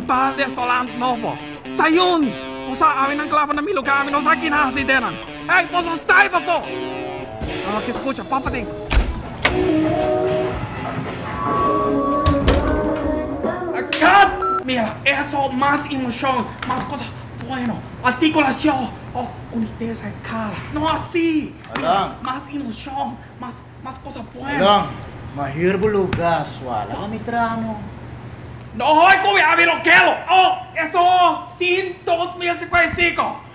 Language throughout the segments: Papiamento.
pa restaurant nobo. Sayun! Bo sa awe nan klaba na mi lugar, mi no sa kina hasi den nan. Ey, boso sai pafó! Nan no ke skucha, papa den. Cut! Mira, eso mas emoshon, mas cosa bueno. Artikulashon, oh, bunitesa e kara. No asi! Mira, mas emoshon, mas, mas cosa bueno. Alon, ma hür bo lugar swa, laga mi traha no. No hoy ku mi abi lo kelo! Oh, eso sin 2055!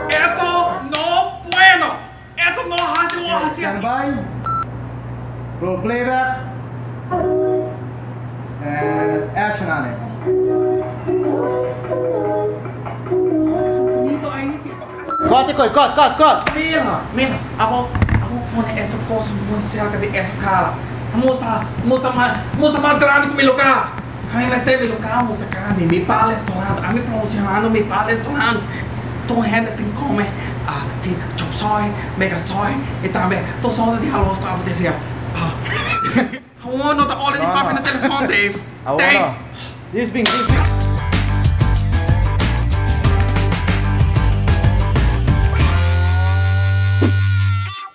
Eso no bueno! Eso no hasi wo hasi Stand asi. by. Roll playback. And action on it. Eso bonito ahí si. Cut, ikoy, cut, cut, cut. Mira, mira, abo, abo pone eso cosa muy cerca de eso cara. Musa, musa mas, musa mas grande ku mi lugar. A mi mester mi lugar musa grande, mi pa restaurant, ami promocionando mi pa restaurant. Tur hende bin come, ah, tin chop soy, mega soy, y tambe tur sorto di arroz ku abo desea. Ah. Awor no ta ora di papia na telefon, Dave. Awor Dave. no. Dis bin, dis bin.